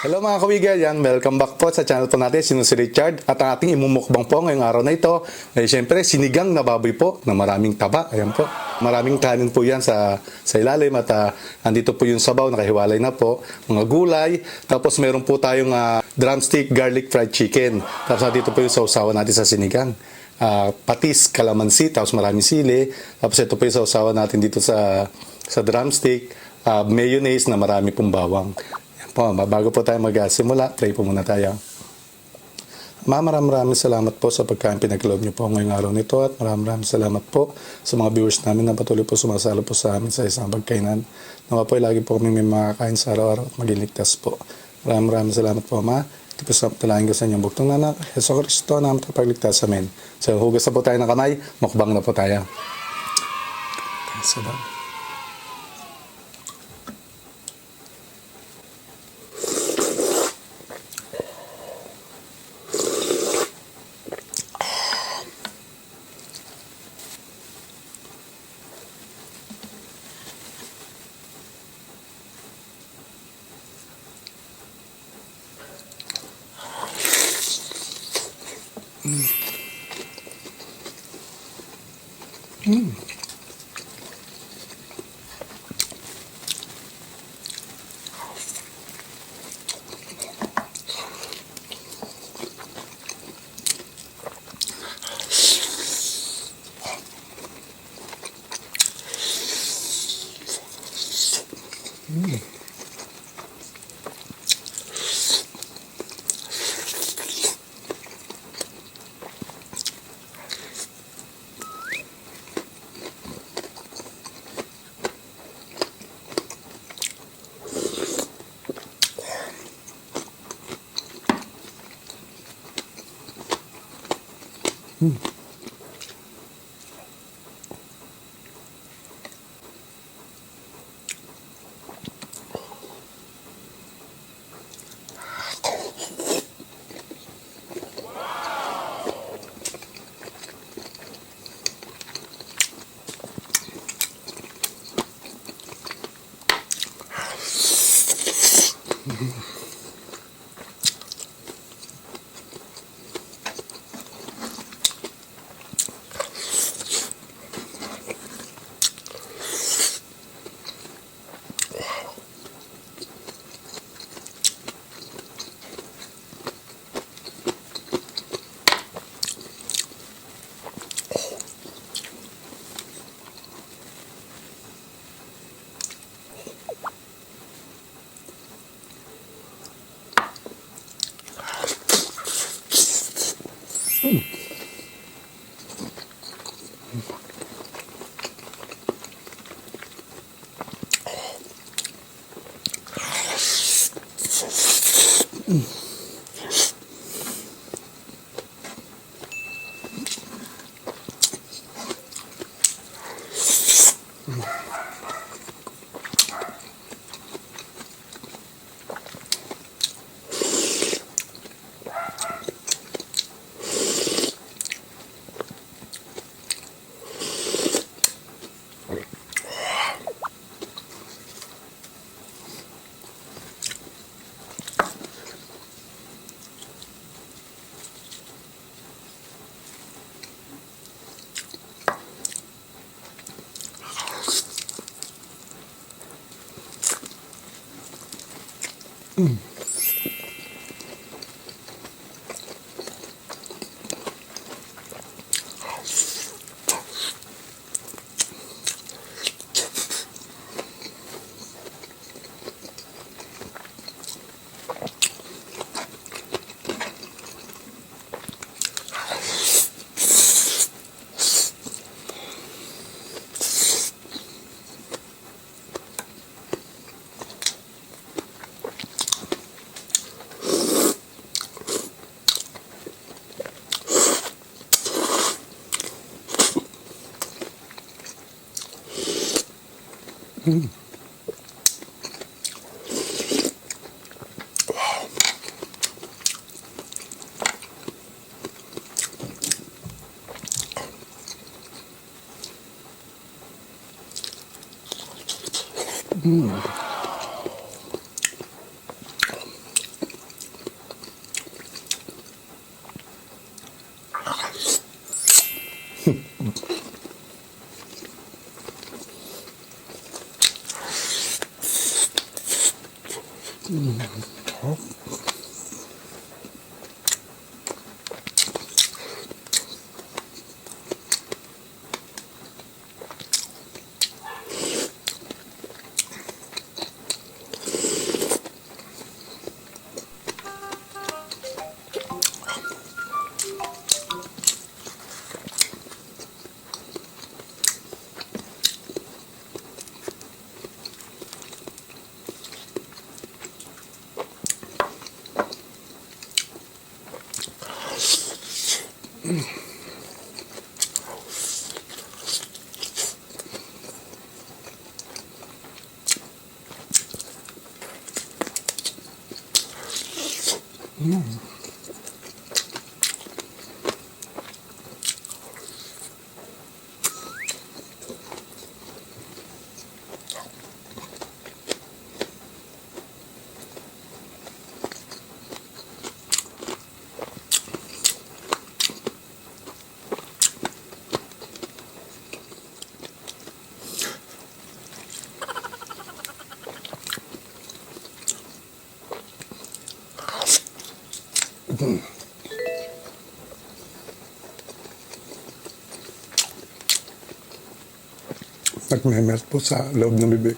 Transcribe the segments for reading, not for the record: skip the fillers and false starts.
Hello, mga kawigel, yan, welcome back po sa channel po natin, sino si Richard. At ang ating imumukbang po ngayong araw na ito ay siyempre sinigang na baboy po na maraming taba. Ayan po, maraming kanin po yan sa ilalim at andito po yung sabaw, nakahiwalay na po, mga gulay. Tapos meron po tayong drumstick garlic fried chicken. Tapos andito po yung sausawan natin sa sinigang. Patis, kalamansi, tapos maraming sili. Tapos ito po yung sausawan natin dito sa drumstick, mayonnaise na marami pong bawang. Yan po, bago po tayo magsimula, pray po muna tayo. Ma, maraming maraming salamat po sa pagkain pinagkaloob niyo po ngayong araw nito at maraming maraming salamat po sa mga viewers namin na patuloy po sumasalo po sa amin sa isang pagkainan. Nawa po ay lagi po kami may makakain sa araw-araw at maging ligtas po. Maraming maraming salamat po, Ma. Ito po sa dalangin ko sa inyong buktong anak, Heso Kristo, na aming tagapagligtas sa amin. So, hugas na po tayo ng kamay, mukbang na po tayo. Sabaw. Nagme-melt po sa loob ng bibig.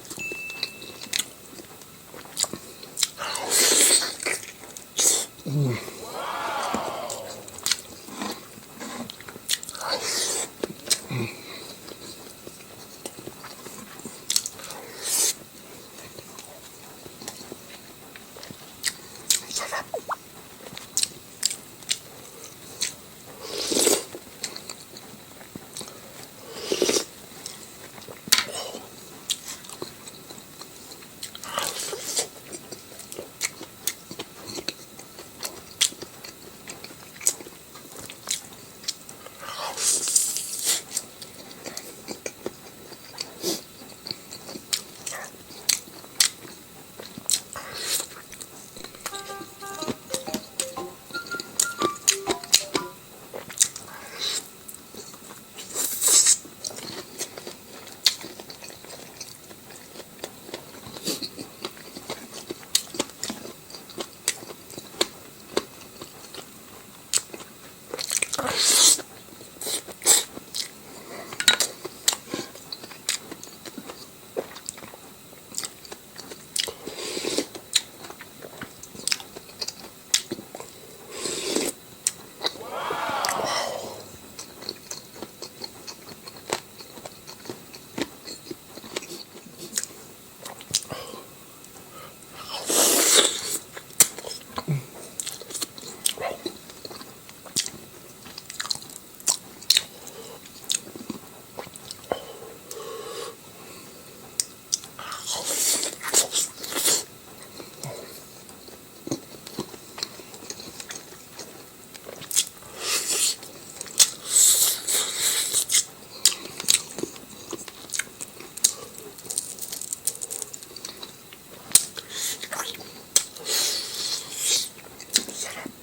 Sarap.